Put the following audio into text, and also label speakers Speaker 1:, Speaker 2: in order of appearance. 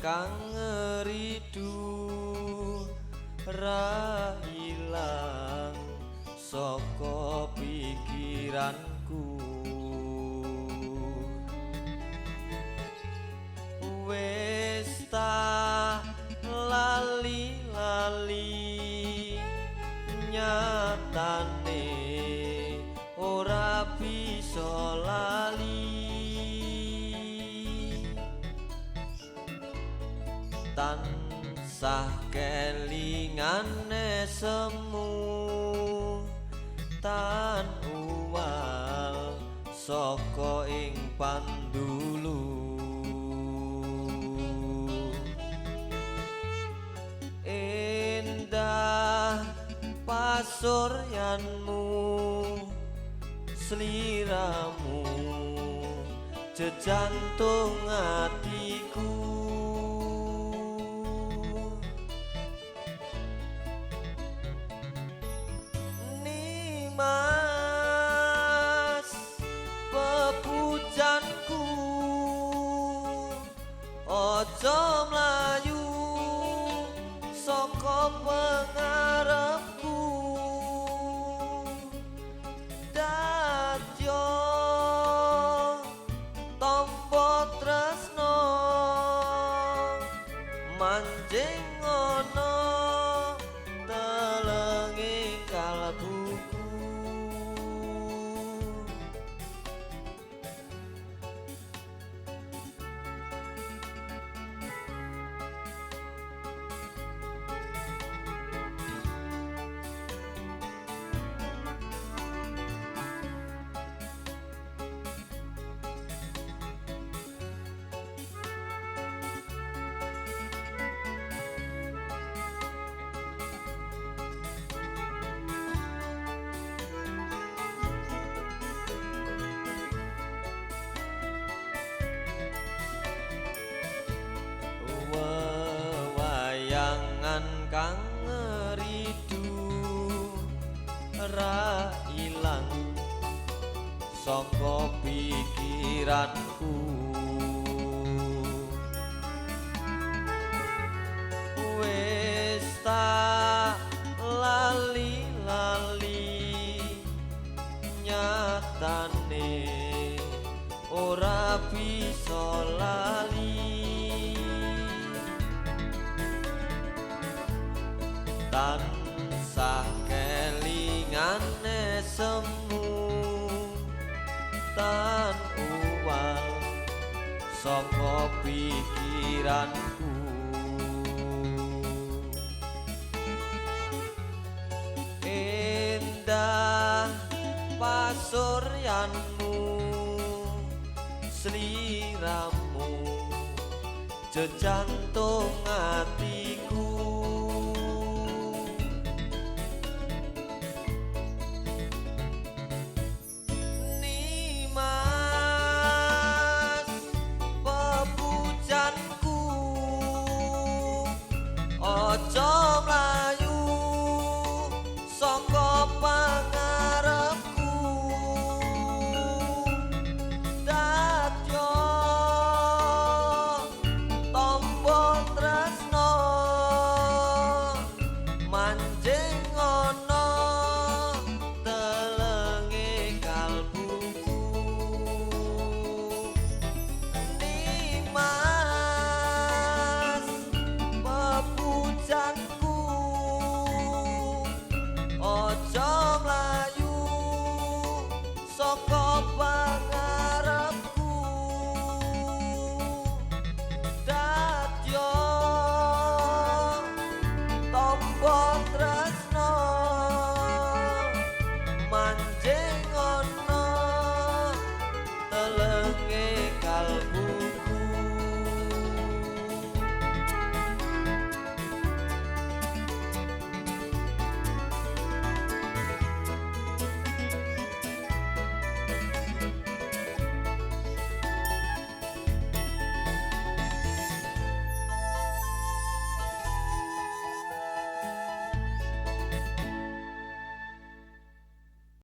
Speaker 1: kang ngeridu ra ilang saka pikiranku. Wis ta lali-lali nyatane ora bisa lali. Tansah kelingane semu tan uwal saka ing pandulu. Endah pasuryanmu sliramu jejantung atiku. Nimas pepujanku aja mlayu saka pengarepku. Dadyo tampa tresno manjing ana telenge kalbuku. Wewayangan kang ngeridu ra ilang saka pikiranku. Wis ta lali-lali nyatane ora bisa lali. Tansah kelingane semu tan uwal saka pikiranku. Endah pasuryanmu sliramu jejantung atiku. Nimas pepujanku aja mlayu saka pangarepku. Dadyo tampa tresno manjing ana telenge kalbuku. Nimas pepujanku aja mlayu saka pangarepku. Dadyo tampa tresno